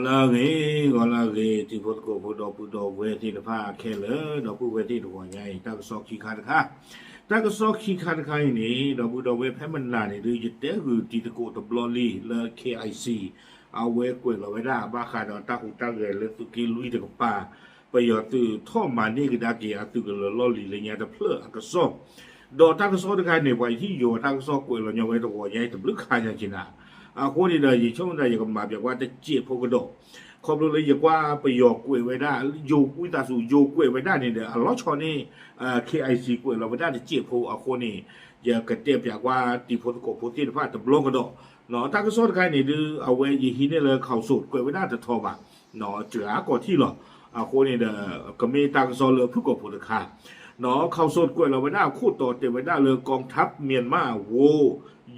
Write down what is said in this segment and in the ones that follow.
လၢအဂ့ၤ ဂီၤလၢအဂ့ၤ တံၤဖိသကိးဖိ ဒီပုၢ်ဒီဝဲၢ်သ့ၣ်တဖၣ်ခဲလၢာ် ဒီပုၢ်ဝဲၢ်သ့ၣ်တဂီၤညါအံၤ တၢ်ကစီၣ်ခံခါတခါ, တၢ်ကစီၣ်ခံခါတခါအံၤန့ၣ် ဒီပုၢ်ဒီဝဲၢ်ဖဲမနၤန့ၣ်ဒုး ယတဲဂုာ်တံၤသကိးတဘျီလံလၢ K I C အဝဲကွဲးလီၤဝဲဒၣ် ဘၣ်ဃးဒီးတၢ်ဟူးတၢ်ဂဲၤလၢသုးက့လွံၢ်တကပၤ ပယီၤသုးထီၣ်မၤန့ၢ်ကဒါက့ၤအသုးကလၢၤလီၢ်လံၤလၢညါတဖျၢၣ်အကစီၣ်, ဒီးတၢ်ကစီၣ်တခါန့ၣ် ပှၤဟံၣ်ယိၤတၢ်ကစီၣ်ကွဲးလီၤညီဝဲတဂီၤညါအံၤတဘျုးခါညါက့ၤနၤ, အဃိန့ၣ်ဒီး ယဆိကမိၣ်သးယကမၤပၠးကွၢ်တစဲးဖိကဒီး, ခီဖျိလၢယကွၢ်ပယီၤကွဲးဝဲဒၣ် ယိၤဝံသးစူၤ ယိၤကွဲးဝဲဒၣ်န့ၣ်ဒီး အလီၤဆီန့ၣ် K I C ကွဲးလီၤဝဲဒၣ်တစဲးဖိအဃိန့ၣ် ယကတဲပၠးကွၢ်တံၤဖိသကိးဖိသ့ၣ်တဖၣ်တဘျီကဒီး, တၢ်ကစီၣ်တခါန့ၣ်ဒုး အဝဲယဟံးန့ၢ်လၢ Khaosod ကွဲးဝဲဒၣ်တထီဘၣ် စှၤကီၢ်ထံၣ်လီၤ. အဃိန့ၣ်ဒီး ကမ့ၢ်တၢ်ကစီၣ်လၢဖုၣ်ကိာ်ဖိတခါ, Khaosod ကွဲးလီၤဝဲဒၣ်အခိၣ်တီတဲဝဲဒၣ်လၢ กองทัพเมียนมาโว้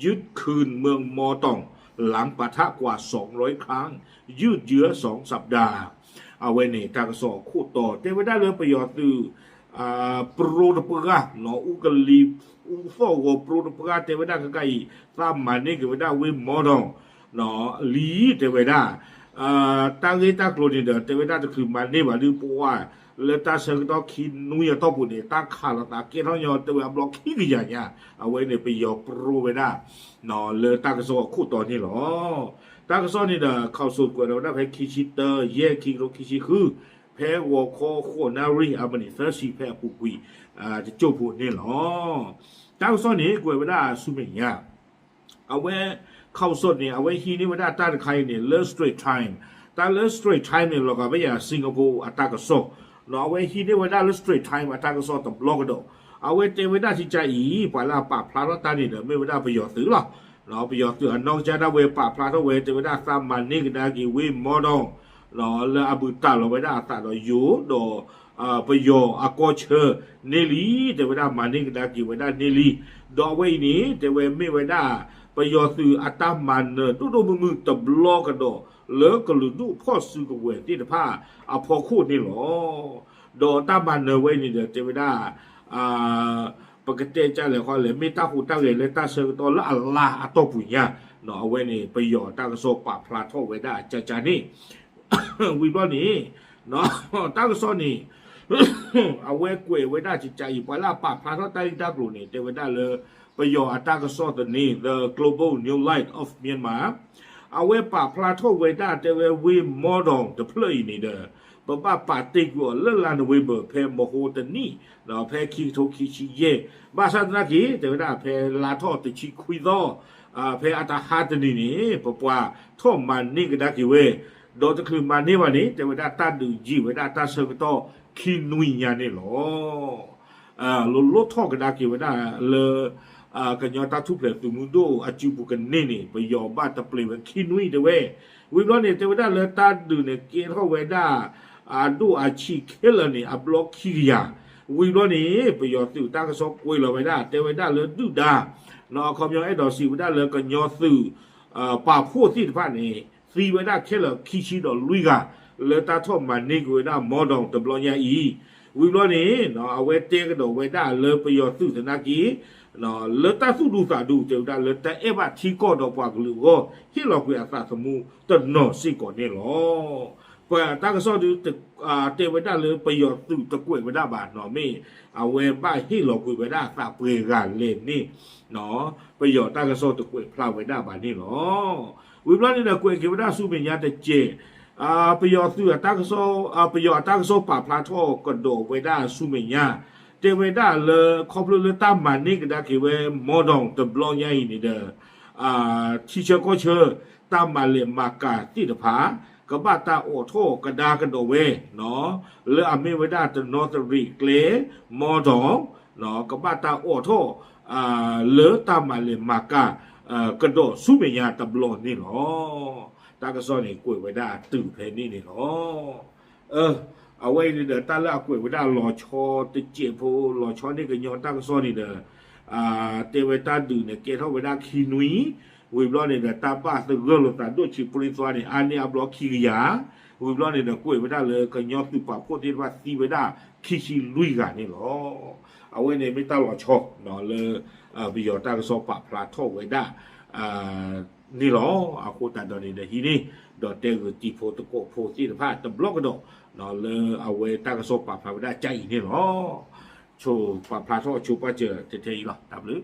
ยึดคืนเมืองมอตอง หลังปะทะกว่าสองร้อยครั้ง ยืดเยื้อสองสัปดาห์ အဝဲန့ၣ် တၢ်ကစီၣ်အခိၣ်တီတဲဝဲဒၣ်လၢပယီၤသုး ပြိတပှၢ် အူကလံၤ အူသီၣ်ဂီၤပြိတပှၢ် တဲဝဲဒၣ်ခဲခါအံၤ သးမၤန့ၢ်က့ၤဝဲဒၣ်ဝ့ၢ်မီဒီး လံ တဲဝဲဒၣ် တၢ်ဂ့ၢ်တၢ်ကျိၤန့ၣ်ဒီး တဲဝဲဒၣ်တချုးမၤန့ၢ်ဘၣ်ဒုး ပဝဲလၢတၢ်ဆၢကတီၢ်ခံနွံအတီၢ်ပူၤန့ၣ် တၢ်ခးလိာ်သးကဲထီၣ်ညီ တဲဝဲအဘျီခံကယၤညါ အဝဲန့ၣ်ပယီၤပြိဝဲဒၣ် လၢတၢ်ကစီၣ်အခိၣ်တီန့ၣ်လီၤ. တၢ်ကစီၣ်န့ၣ်ဒီး Khaosod ကွဲးလီၤဝဲဒၣ်ဖဲခံဆံတၢ ယဲၢ် ခံကထိခံဆံဃု ဖဲဂီၤခီဃိးနၣ်ရံၣ်အမံးနံးသၢဆံ ဖဲအပူၤကွံာ် တစိၢ်ဖိန့ၣ်လီၤ. တၢ်ကစီၣ်န့ၣ် ကွဲးဝဲဒၣ်ဆူမဲာ်ညါ အဝဲ Khaosod န့ၣ် အဝဲဟံးန့ၢ်ဝဲဒၣ်တၢ်တခါအံၤန့ၣ် လၢ Straits Times တၢ်လၢ Straits Times န့ၣ် လီၤဂာ်ဝဲယၤ Singapore အတၢ်ကစီၣ်, အဝဲဟံးန့ၢ်ဝဲဒၣ်လၢ Straits Times အတၢ်ကစီၣ်တဘျီကဒီး, အဝဲတဲဝဲဒၣ်ထံကါအံၤ ပှၤလၢအပာ်ဖျါထီၣ်တၢ်န့ၣ်ဒီး မ့ၢ်ဝဲဒၣ်ပယီၤသုးလီၤ. ပယီၤသုးအနီၢ်ကစၢ်ဒၣ်ဝဲပာ်ဖျါထီၣ်ဝဲ တဲဝဲဒၣ်သးမၤန့ၢ်ကဒါက့ၤဝ့ၢ်မီဒီး လၢအဘူးတံၢ်လီၤဝဲဒၣ်အသးဒီးယိၤဒီး ပယီၤအကီၢ်ဆၢန့ၢ်လံ, တဲဝဲဒၣ်မၤန့ၢ်ကဒါက့ၤဝဲဒၣ်န့ၢ်လံ, ဒီးအဝဲအံၤန့ၣ် တဲဝဲမ့ၢ်ဝဲဒၣ် ပယီၤသုးအတၢ်မၤနၢၤဒိၣ်ဒိၣ်မုၢ်မုၢ်တဘျီကဒီး လၢကလုာ်ဒူၣ်ဖီၣ်စုကဝဲၤသ့ၣ်တဖၣ်အဖီခိၣ်န့ၣ်လီၤ. ဒီးတၢ်မၤနၢၤဝဲန့ၣ်ဒီး တဲဝဲဒၣ် ပကတဲကၢ်လဲၣ်ဃီလဲၣ် မ့ၢ်တၢ်ဟူးတၢ်ဂဲၤလၢတၢ်ဆၢကတီၢ်လၢအလါအတီၢ်ပူၤညါ, အဝဲန့ၣ် ပယီၤတၢ်ကစီၣ်ပာ်ဖျါထီၣ်ဝဲဒၣ်ကၢ်ကၢ်န့ၣ် ဝံၤဘျီန့ၣ် တၢ်ကစီၣ်န့ၣ် အဝဲကွဲးဝဲဒၣ်ကၢ်ကၢ်အံၤ ပှၤလၢအပာ်ဖျါထီၣ်တၢ်ဂ့ၢ်တၢ်ကျိၤန့ၣ် တဲဝဲဒၣ်လၢ ပယီၤအတၢ်ကစီၣ်သန့ The Global New Light of Myanmar အဝဲပာ်ဖျါထီၣ်ဝဲဒၣ်တဲဝဲဝ့ၢ်မီဒီးတဖျၢၣ်အံၤန့ၣ်ဒီး ပဘၣ်ပာ်တ့ၢ်ကွံာ်အီၤလၢလါနိၣ်ဝ့ဘၢၣ် ဖဲမဟိတနံၣ် ဒီးဖဲခံကထိခံဆံယဲၢ် ဘၣ်ဆၣ်သနာ်က့ တဲဝဲဒၣ်ဖဲလါထီၣ်တဆံခွံသီ ဖဲအတဟါတနံၤန့ၣ် ပပှၤထီၣ်မၤန့ၢ်ကဒါက့ၤဝဲ ဒီးတချုးမၤန့ၢ်ဘၣ်န့ၣ် တဲဝဲဒၣ်တၢ်ဒုးယံာ်ဝဲဒၣ်တၢ်ဆၢကတီၢ်ခံနွံညါန့ၣ်လီၤ. လိၣ်လိၣ်ထီၣ်ကဒါက့ၤဝဲဒၣ်လၢ ကညီတၢ်ထူၣ်ဖျဲးသုးမုၢ်ဒိၣ်အစုပူၤကန့ၢ်န့ၣ် ပယီၤဘၣ်တပျ့ၤဝဲခံနွံတဲဝဲ, ဝံၤဘျီန့ၣ် တဲဝဲဒၣ်လၢတၢ်ဒုးန့ၣ်ကဲထီၣ်ဝဲဒၣ် အဒိၣ်အဆံးခဲလၢာ်န့ၣ် အဘျီခံကယၤ, ဝံၤဘျီန့ၣ် ပယီၤသုးတၢ်ကစီၣ်ကွဲးလီၤဝဲဒၣ် တဲဝဲဒၣ်လၢဒုၣ်ဒါ နီၢ်အခီပညီအဲၣ်ဒိးစံးဝဲဒၣ်လၢကညီသုး ပာ်ဖှိၣ်သ့ၣ်တဖၣ်န့ၣ် သံဝဲဒၣ်ခဲလၢာ်ခံဆံဒီးလွံၢ်ဂၤ လၢတၢ်ထီၣ်မၤန့ၢ်က့ၤဝဲဒၣ်မီဒီးတဘျီညါအံၤ, ဝံၤဘျီန့ၣ် အဝဲတဲကဒီးဝဲဒၣ်လၢပယီၤသုးသနာ်က့ လၢတၢ်သူၣ်ဒူသးဒူ တဲဝဲဒၣ်လၢတအဲၣ်ဘၣ်ထံကီၢ်ဒီးပှၤကလုာ်အဂီၢ် ဟ့ၣ်လီၤကွံာ်အသးသမူတနီၤစ့ၢ်ကီးန့ၣ်လီၤ. ပတၢ်ကစီၣ်ဒုး တဲဝဲဒၣ်လၢပယီၤသုးတကွဲးဝဲဒၣ်ဘၣ် မ့ၢ်အဝဲဘၣ်ဟ့ၣ်လီၤကွံာ်ဝဲဒၣ်အသးပှဲၤဂၤလဲၣ်န့ၣ် ပယီၤတၢ်ကစီၣ်တကွဲးဖျါဝဲဒၣ်ဘၣ်န့ၣ်လီၤ. ဝံၤဘျီန့ၣ်ဒီးကွဲးက့ၤဝဲဒၣ်ဆူမဲာ်ညါတစဲး, ပယီၤသုးအတၢ်ကစီၣ် ပယီၤအတၢ်ကစီၣ်ပာ်ဖျါထီၣ်ကဒီးဝဲဒၣ်ဆူမဲာ်ညါ, တဲဝဲဒၣ်လၢ ခီဖျိလၢတၢ်မၤန့ၢ်ကဒါက့ၤဝဲမီဒီးတဘျီညါအံၤန့ၣ်ဒီး ထံဆၢကီၢ်ဆၢ တၢ်မၤလဲၤမၤကၤသ့ၣ်တဖၣ် ကဘၣ်တၢ်အိးထီၣ်ကဒါကဒီးဝဲ လၢအမ့ၢ်ဝဲဒၣ်တနီသရံၣ်ကျဲ မီဒီး ကဘၣ်တၢ်အိးထီၣ် လၢတၢ်မၤလဲၤမၤကၤ ကဒီးဆူမဲာ်ညါတဘျီန့ၣ်လီၤ. တၢ်ကစီၣ်န့ၣ်ကွဲးဝဲဒၣ်တုၤဖဲန့ၣ်န့ၣ်လီၤ. အဝဲအံၤန့ၣ်ဒီး တၢ်လၢအကွဲးဝဲဒၣ်လီၤဆီတစဲးဖိ လီၤဆီန့ၢ်ကညီတၢ်ကစီၣ်န့ၣ်ဒီး တဲဝဲတၢ်ဒုးန့ၣ်ကဲထီၣ်ဝဲဒၣ်ခံနွံ, ဝံၤဘျီန့ၣ်ဒီး တၢ်ဘၣ်သဂၢၢ်လိာ်သးဒိၣ်ဆံးပြံသွါန့ၣ် အါန့ၢ်အဘျီခံကယၤ, ဝံၤဘျီန့ၣ်ဒီး ကွဲးဝဲဒၣ်လၢကညီသုးပာ်ဖှိၣ်သ့ၣ်တဖၣ်သံဝဲဒၣ်ခံဆံလွံၢ်ဂၤန့ၣ်လီၤ. အဝဲန့ၣ်မ့ၢ်တၢ်လီၤဆီလၢ ပယီၤတၢ်ကစီၣ်ပာ်ဖျါထီၣ်ဝဲဒၣ် န့ၣ်လီၤ. အဃိသတးဒီးန့ၣ်ဒီး ဟံးန့ၢ် ဒီးတဲဂုာ်တံၤဖိသကိးဖိသ့ၣ်တဖၣ်တဘျီကဒီး လၢအဝဲတၢ်ကစီၣ်ပာ်ဖျါဝဲဒၣ်ကၢ်အံၤန့ၣ်လီၤ. ဆိပာ်ဖျါထီၣ်ဆိပာ်စၢၤထဲထဲအံၤလီၤ. တၢ်ဘျုး